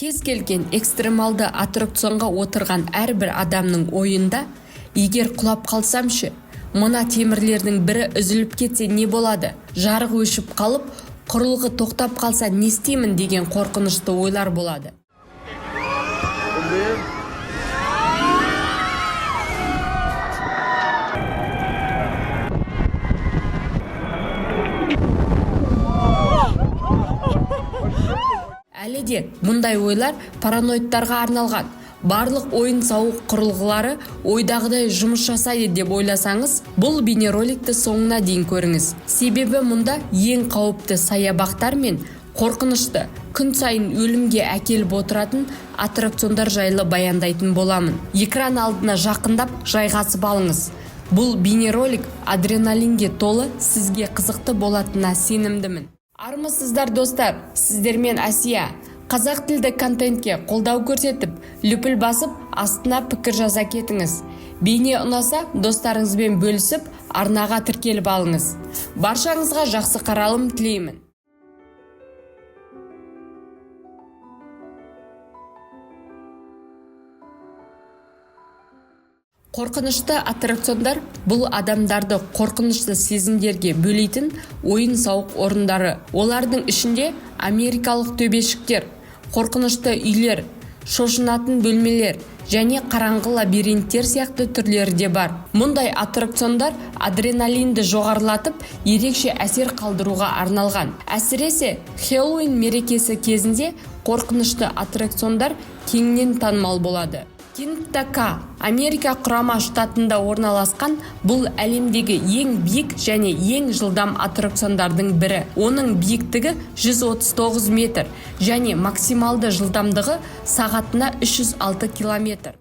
Кез келген экстремалды аттракционға отырған әрбір адамның ойында егер құлап қалсам ше, мына темірлердің бірі үзіліп кетсе не болады, жарық өшіп қалып, құрылғы тоқтап қалса не істеймін деген қорқынышты ойлар болады. Әлі де мұндай ойлар параноидтарға арналған. Барлық ойын-сауық құрылғылары ойдағыдай жұмыс жасайды деп ойласаңыз, бұл бейнероликті соңына дейін көріңіз. Себебі мұнда ең қауіпті саябақтар мен қорқынышты, күн сайын өлімге әкеліп отыратын аттракциондар жайлы баяндайтын боламын. Экран алдына жақындап жайғасып алыңыз. Бұл бейнеролик адреналинге толы, сізге қызықты болатынына сенімдімін. Армысыздар, достар, сіздермен Әсия. Қазақ тілді контентке қолдау көрсетіп, лүпіл басып, астына пікір жаза кетіңіз. Бейне ұнаса, достарыңызбен бөлісіп, арнаға тіркеліп алыңыз. Баршаңызға жақсы қаралым тілеймін. Қорқынышты аттракциондар бұл адамдарды қорқынышты сезімдерге бөлейтін ойын-сауық орындары. Олардың ішінде америкалық төбешіктер, қорқынышты үйлер, шошынатын бөлмелер және қараңғы лабиринттер сияқты түрлері де бар. Мұндай аттракциондар адреналинді жоғарылатып, ерекше әсер қалдыруға арналған. Әсіресе Хэллоуин мерекесі кезінде қорқынышты аттракциондар кеңінен танымал болады. Кинг-К Америка Құрама Штатында орналасқан бұл әлемдегі ең биік және ең жылдам аттракциондардың бірі. Оның биіктігі 139 метр және максималды жылдамдығы сағатына 306 километр.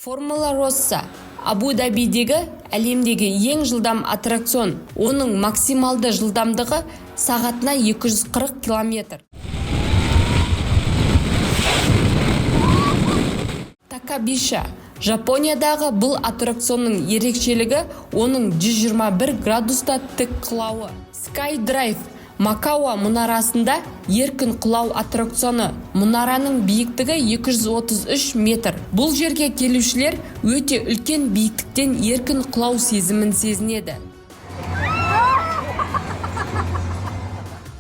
Формула Росса Абу-Дабидегі әлемдегі ең жылдам аттракцион. Оның максималды жылдамдығы сағатына 240 километр. Такабиша Жапониядағы бұл аттракционның ерекшелігі оның 121 градуста тік құлауы. Skydrive Макао мұнарасында еркін құлау аттракционы. Мұнараның биіктігі 233 метр. Бұл жерге келушілер өте үлкен биіктіктен еркін құлау сезімін сезінеді.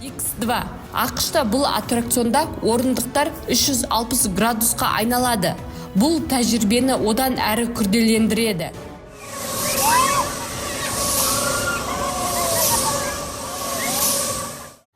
X2 АҚШ-та бұл аттракционда орындықтар 360 градусқа айналады. Бұл тәжірибені одан әрі күрделендіреді.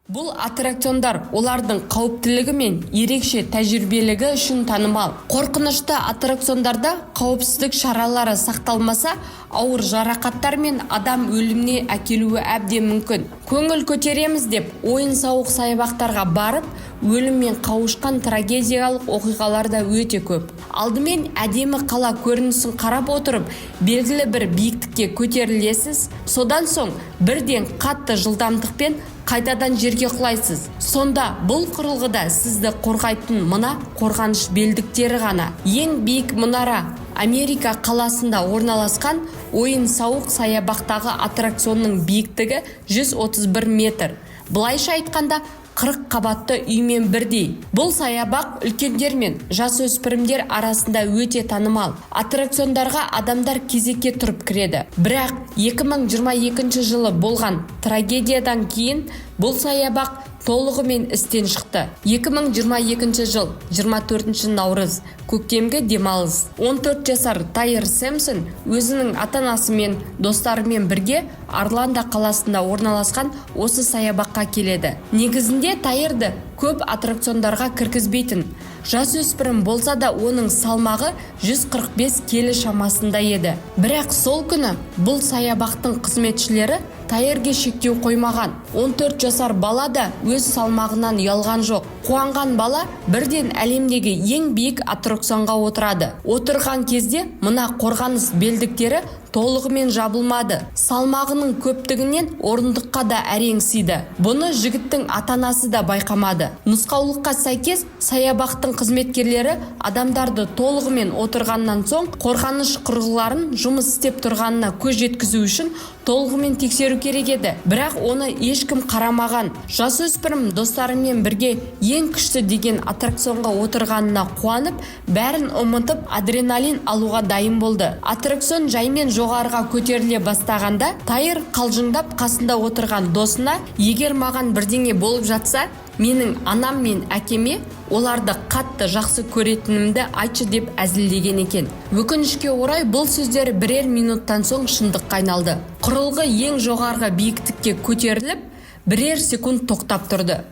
Бұл аттракциондар олардың қауіптілігі мен ерекше тәжірибелігі үшін танымал. Қорқынышты аттракциондарда қауіпсіздік шаралары сақталмаса, ауыр жарақаттар мен адам өліміне әкелуі әбден мүмкін. Көңіл көтереміз деп ойын-сауық саябақтарға барып, өліммен қауышқан трагедиялық оқиғалар да өте көп. Алдымен әдемі қала көрінісін қарап отырып, белгілі бір биіктікке көтерілесіз, содан соң бірден қатты жылдамдықпен қайтадан жерге құлайсыз. Сонда бұл құрылғыда сізді қорғайтын мына қорғаныш белдіктері ғана. Ең биік мұнара Америка қаласында орналасқан ойын-сауық саябақтағы аттракционның биіктігі 131 метр. Былайша айтқанда, 40 қабатты үймен бірдей. Бұл саябақ үлкендер мен жасөспірімдер арасында өте танымал. Аттракциондарға адамдар кезекке тұрып кіреді. Бірақ 2022 жылы болған трагедиядан кейін бұл саябақ толығымен істен шықты. 2022 жыл 24 наурыз, көктемгі демалыс. 14 жасар Тайр Сэмпсон өзінің ата-анасымен, достарымен бірге Орландо қаласында орналасқан осы саябаққа келеді. Негізінде Тайрды көп аттракциондарға кіргізбейтін. Жасөспірім болса да оның салмағы 145 келі шамасында еді. Бірақ сол күні бұл саябақтың қызметшілері Тайрге шектеу қоймаған. 14 жасар бала да өз салмағынан ұялған жоқ. Қуанған бала бірден әлемдегі ең биік аттракционға отырады. Отырған кезде мына қорғаныс белдіктері Толығымен жабылмады. Салмағының көптігінен орындыққа да әрең сыйды. Бұны жігіттің ата-анасы да байқамады. Нұсқаулыққа сәйкес, саябақтың қызметкерлері адамдарды толығымен отырғаннан соң қорғаныш құрылғыларын жұмыс істеп тұрғанына көз жеткізу үшін толығымен тексеру керек еді. Бірақ оны ешкім қарамаған. Жасөспірім достарымен бірге ең күшті деген аттракционға отырғанына қуанып, бәрін ұмытып, адреналин алуға дайын болды. Аттракцион жаймен жоғарыға көтеріле бастағанда, Тайыр қалжыңдап қасында отырған досына: «Егер маған бірдеңе болып жатса, менің анам мен әкеме оларды қатты жақсы көретінімді айтшы», – деп әзілдеген екен. Өкінішке орай, бұл сөздер бірер минуттан соң шындыққа айналды. Құрылғы ең жоғарғы биіктікке көтеріліп, бірер секунд тоқтап тұрды.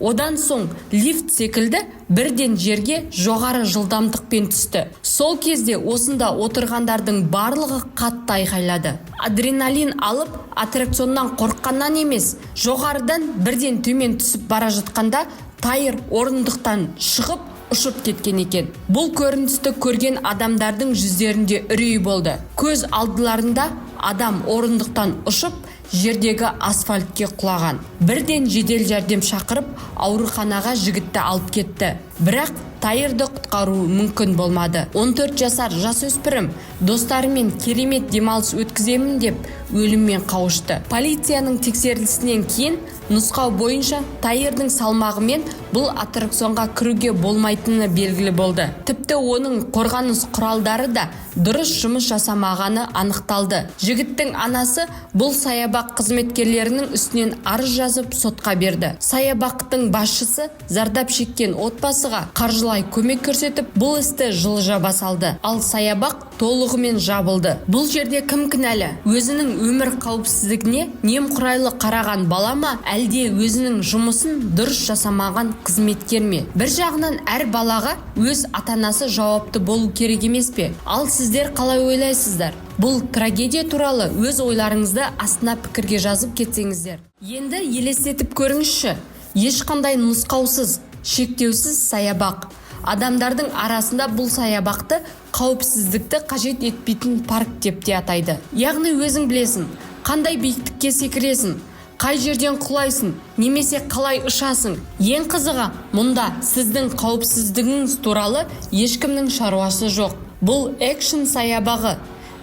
Одан соң лифт секілді бірден жерге жоғары жылдамдықпен түсті. Сол кезде осында отырғандардың барлығы қатты айқайлады. Адреналин алып, аттракционнан қорыққаннан емес, жоғарыдан бірден төмен түсіп бара жатқанда Тайыр орындықтан шығып, ұшып кеткен екен. Бұл көріністі көрген адамдардың жүздерінде үрей болды. Көз алдыларында адам орындықтан ұшып, жердегі асфальтке құлаған. Бірден жедел жәрдем шақырып, ауруханаға жігітті алып кетті. Бірақ Тайырды құтқару мүмкін болмады. 14 жасар жасөспірім достарымен керемет демалыс өткіземін деп өліммен қауышты. Полицияның тексерісінен кейін нұсқау бойынша Тайырдың салмағымен бұл аттракционға кіруге болмайтыны белгілі болды. Тіпті оның қорғаныс құралдары да дұрыс жұмыс жасамағаны анықталды. Жігіттің анасы бұл саябақ қызметкерлерінің үстінен арыз жазып, сотқа берді. Саябақтың басшысы зардап шеккен отбасыға қаржылай көмек көрсетіп, бұл істі жылы жаба салды. Ал саябақ толығымен жабылды. Бұл жерде кім кінәлі? Өзінің өмір қауіпсіздігіне немқұрайлы қараған бала ма, әлде өзінің жұмысын дұрыс жасамаған қызметкер ме? Бір жағынан, әр балаға өз ата-анасы жауапты болу керек емес пе? Ал сіздер қалай ойлайсыздар? Бұл трагедия туралы өз ойларыңызды астына пікірге жазып кетсеңіздер. Енді елестетіп көріңізші: ешқандай нұсқаусыз, шектеусіз саябақ. Адамдардың арасында бұл саябақты қауіпсіздікті қажет етпейтін парк деп те атайды. Яғни өзің білесің, қандай биіктікке секіресің, қай жерден құлайсың немесе қалай ұшасың. Ең қызығы, мұнда сіздің қауіпсіздігіңіз туралы ешкімнің шаруасы жоқ. Бұл экшн саябағы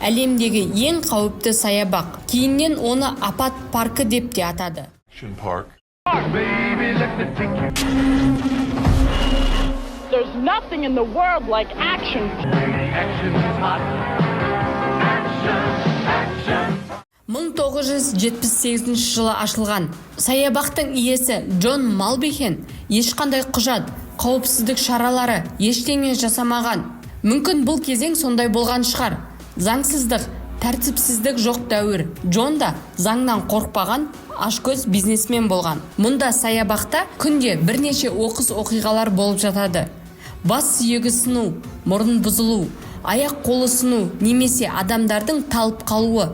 әлемдегі ең қауіпті саябақ. Кейіннен оны апат паркі деп те атады. Action Park. Baby, let me take you. There's nothing in the world like action. Action is hot. Action, action. 1978 жылы ашылған саябақтың иесі Джон Малбихен ешқандай құжат, қауіпсіздік шаралары, ештеңе жасамаған. Мүмкін, бұл кезең сондай болған шығар, заңсыздық, тәртіпсіздік жоқ дәуір. Джон да заңнан қорықпаған ашкөз бизнесмен болған. Мұнда, саябақта, күнде бірнеше оқыс оқиғалар болып жатады: бас сүйегі сыну, мұрын бұзылу, аяқ қолы сыну немесе адамдардың талып қалуы.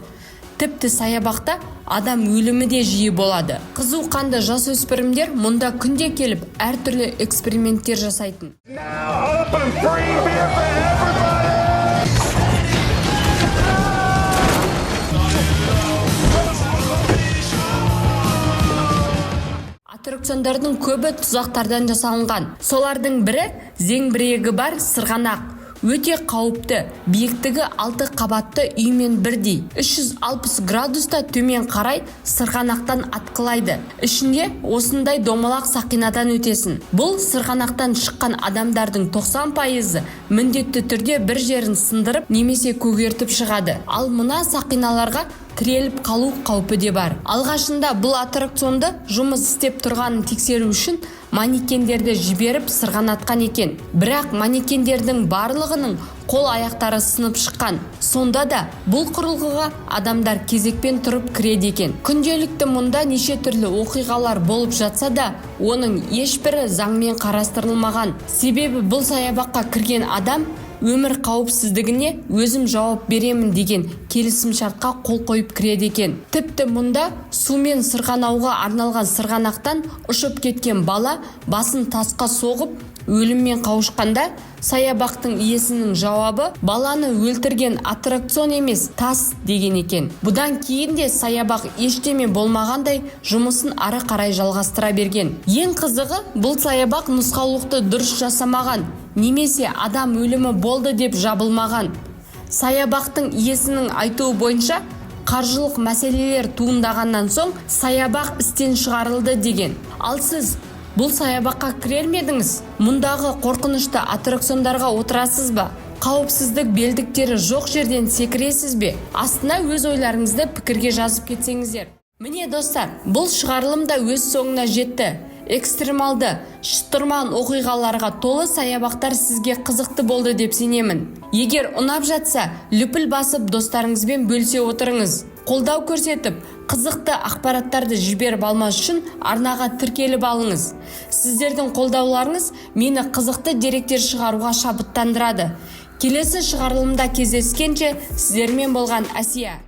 Тіпті саябақта адам өлімі де жиі болады. Қызу қанды жасөспірімдер мұнда күнде келіп, әртүрлі эксперименттер жасайтын. Now open, free beer for everybody! Аттракциондардың көбі тұзақтардан жасалынған. Солардың бірі – зеңбірегі бар сырғанақ. Өте қауіпті. Биіктігі алты қабатты үймен бірдей, 360 градуста төмен қарай сырғанақтан атқылайды. Ішінде осындай домалақ сақинадан өтесің. Бұл сырғанақтан шыққан адамдардың 90%-ы міндетті түрде бір жерін сындырып немесе көгертіп шығады. Ал мына сақиналарға тіреліп қалу қаупі де бар. Алғашында бұл аттракционды жұмыс істеп тұрғанын тексеру үшін манекендерді жіберіп сырғанатқан екен. Бірақ манекендердің барлығының қол аяқтары сынып шыққан. Сонда да бұл құрылғыға адамдар кезекпен тұрып кіреді екен. Күнделікті мұнда неше түрлі оқиғалар болып жатса да, оның ешбірі заңмен қарастырылмаған. Себебі бұл саябаққа кірген адам өмір қауіпсіздігіне өзім жауап беремін деген келісімшартқа қол қойып кіреді екен. Тіпті мұнда сумен сырғанауға арналған сырғанақтан ұшып кеткен бала басын тасқа соғып, Өліммен қауышқанда, саябақтың иесінің жауабы: «Баланы өлтірген аттракцион емес, тас», – деген екен. Бұдан кейін де саябақ ештеме болмағандай жұмысын ары қарай жалғастыра берген. Ең қызығы, бұл саябақ нұсқаулықты дұрыс жасамаған немесе адам өлімі болды деп жабылмаған. Саябақтың иесінің айтуы бойынша, қаржылық мәселелер туындағаннан соң саябақ істен шығарылды деген. Ал сіз бұл саябаққа кірер ме едіңіз? Мұндағы қорқынышты аттракциондарға отырасыз ба? Қауіпсіздік белдіктері жоқ жерден секіресіз бе? Астына өз ойларыңызды пікірге жазып кетсеңіздер. Міне, достар, бұл шығарылым да өз соңына жетті. Экстремалды, шытырман оқиғаларға толы саябақтар сізге қызықты болды деп сенемін. Егер ұнап жатса, лүпіл басып, достарыңызбен бөлісе отырыңыз. Қолдау көрсетіп, қызықты ақпараттарды жіберіп алмас үшін арнаға тіркеліп алыңыз. Сіздердің қолдауларыңыз мені қызықты деректер шығаруға шабыттандырады. Келесі шығарылымда кездескенше, сіздермен болған Әсия.